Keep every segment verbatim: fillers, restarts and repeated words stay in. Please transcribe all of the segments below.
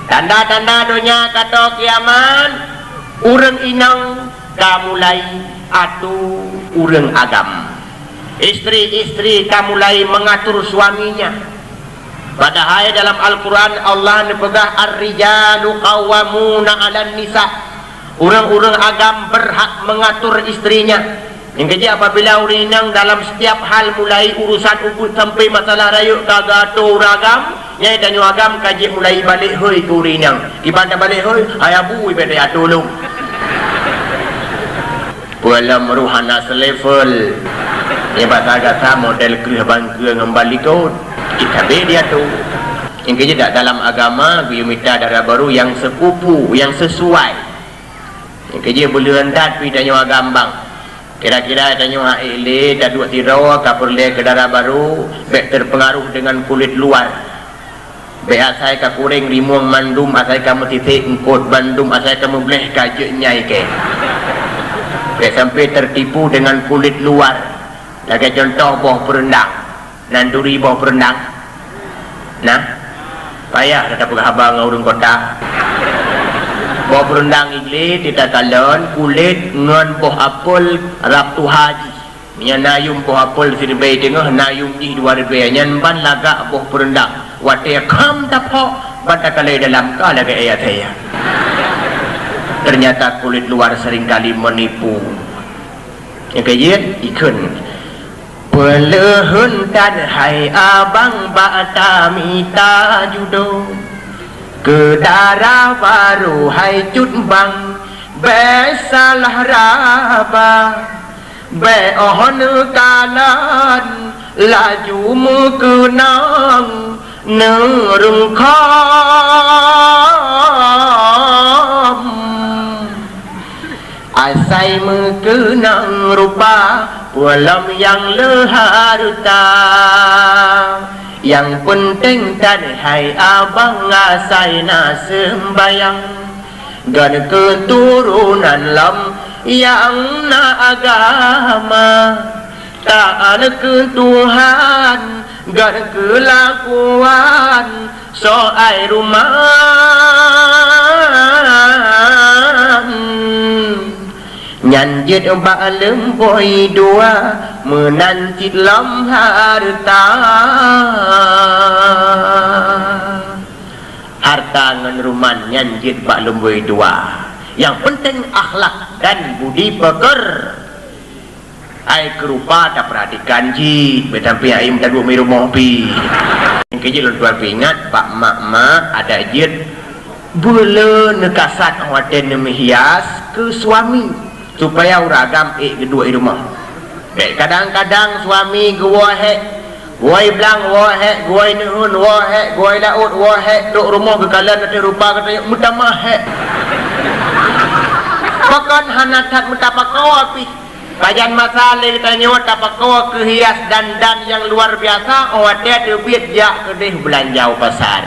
Tanda-tanda donya ka tô kiamat, ureuëng inong ka mulai atu ureuëng agam. Istri-istri ka mulai mengatur suaminya. Padahai dalam Al-Quran Allah neupeugah, "Ar-rijalu qawwamuna 'alan nisa." Ureuëng-ureuëng agam berhak mengatur istrinya. Nyang keujeuet apabila ureuëng inong dalam setiap hal mulai urusan ubit sampai masalah rayeuk ka geuatur ureuëng agam, nyan tanyoe agam ka jeuet mulai balek hôi keu ureuëng inong. Kiban tabalek hôi, "Hai abu, ibet daya tulông." Peue lom roh hana selevel. Nyan basa gata model kreueh bangkeu ngon balikot. Cit sabe dia tu. Nyang keujeuet dak dalam agama geuyue mita dara barô nyang sekufu, nyang sesuai. Nyang keujeuet beuleuen that pih tanyoe agam bang. Kira-kira tanyoe hak ék lé taduek sidroe ka peureulée keu dara barô, bék terpengaruh dengan kulit luar. Bék asai ka kureng rimueng mandum, asai ka meusisek eungkot mandum, asai ka meubleh ka jeuet nyai kée. Bék sampai tertipu dengan kulit luar. Lagée contoh boh peurendang. Nan turi boh peurendang? Nah, payah gata peugah haba ngon ureuëng kota. Boh peurendang iglé teuka kalon kulét ngon boh apel rab tuha jih. Meunyoe na yuem boh apel siribée teungoh, na yuem jih dua ribée, nyan ban lagak boh peurendang. Watée kham taphok, ban takalon dalam ka lagée ayat saya. Ternyata kulit luar seringkali menipu. Nyang keujeuet, ikheun. Peuleuheun tan hai abang bak tamita judo. Keu dara barô hai cut bang, bék salah raba. Bék óh neukalon laju meukeunong neureueng khom. Asai meukeunong rupa peue lom nyang le hareuta. Nyang peunteng tan hai abang asai na seumbayang. Ngon keuturonan lom nyang na agama. Taat keu Tuhan ngon keulakuan soai ruman. Nyan jeuet bak leumbôi dua meunan cit lom hareuta. Hareuta ngon ruman nyan jeuet bak leumbôi dua. Nyang peunteng akhlak dan budi peker. Ai keu rupa tapeuratikan cit, beutampi aém taduek mi rumoh pi. Nyang keujeuet lôn tuan peuingat bak mak-mak adat jeuet beu le neukasat watée neumeuhias keu suami, supaya ureuëng agam ék geuduek i rumoh. Bék kadang-kadang suami geuwoe hék, woe blang woe hék, woe neuheun woe hék, woe laôt woe hék, trok rumoh geukalon ateueh rupa geutanyoe meutamah hék. Pakon hana that meutapakoe pih. Pajan masa lé geutanyoe tapakoe keu hias dandan nyang luar biasa, óh watée teubiet jak keudeh beulanja u pasar.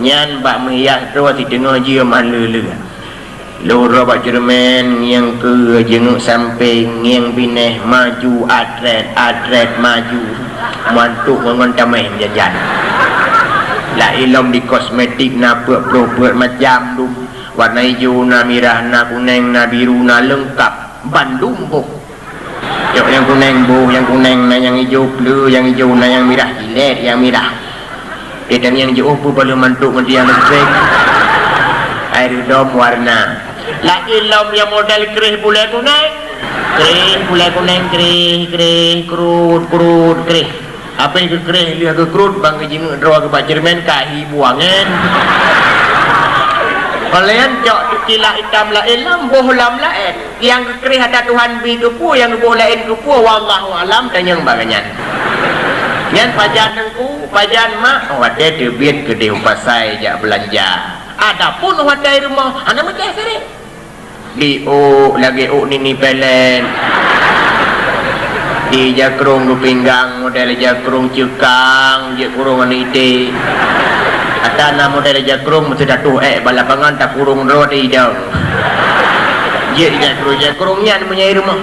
Nyan bak meuhias droe siteungoh jeuem han le-le. Lôn droe bak ceureumen ngieng keue jeungeuk sampéng, ngieng binéh maju, atrét-atrét maju. Mantuk ngon tameh meujan-jan. Laén lom di kosmetik na peuet ploh peuet macam dum. Warna ijo, na mirah, na kuneng, na biru, na leungkap. Bandum boh. Cok nyang kuneng boh, nyang kuneng, na nyang ijo pleue, nyang ijo, na nyang mirah cilét, nyang mirah. Di tangieng jiôh peue baloh mantuk ngon tiang leumpeng. Ai reudom warna. Lagée lom nyang model kreh bulée kuneng. Kreh bulée kuneng, kreh, kreh, krut, krut, kreh. Habéh geukreh lheueh geukrut, ban geujingeuk droe geuba ceureumen ka hi buangen. Óh lheueh nyan cok tukila itam laén lom, boh lom laén. Nyang geukreh ata Tuhan bi keupeue, nyang geuboh laén keupeue, wallahu alam, tanyong bak nyan. Nyan pajan teungku, pajan mak, watée teubiet keudeh u pasai jak beulanja. Adapun watée rumoh, hana meucéh sirek. Di ôk lagée ôk nini pelen. Di jakrong geupinggang model jakrong ceukang, jeuet kurong aneuk ité. Ata na model jakrong meusidatoh ék bak lapangan takurong droe di idong. Jeuet jakrong-jakrong nyan meunyoe i rumoh.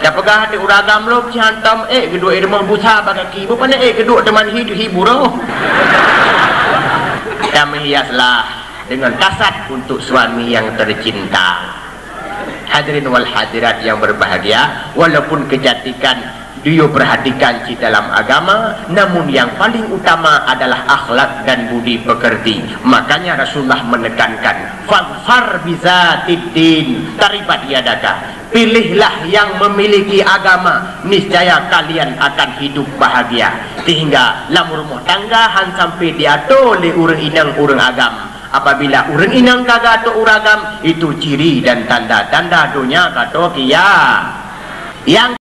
Tapeugah di ureuëng agam lom jihantom ék geuduek i rumoh busa bak gaki. Bukon ék geuduek teuma hi-, hiburoe. Menghiaslah dengan kasat untuk suami yang tercinta. Hadirin wal hadirat yang berbahagia, walaupun kecantikan beliau perhatikan di dalam agama, namun yang paling utama adalah akhlak dan budi pekerti. Makanya Rasulullah menekankan, "Fadfar bizatid din, taribat yadaka." Pilihlah yang memiliki agama, niscaya kalian akan hidup bahagia. Sehingga lam rumah tangga han sampai diatur lé ureuëng inong ureuëng agam. Apabila ureuëng inong ka gatok ureuëng agam, itu ciri dan tanda-tanda donya gatok kia. Yang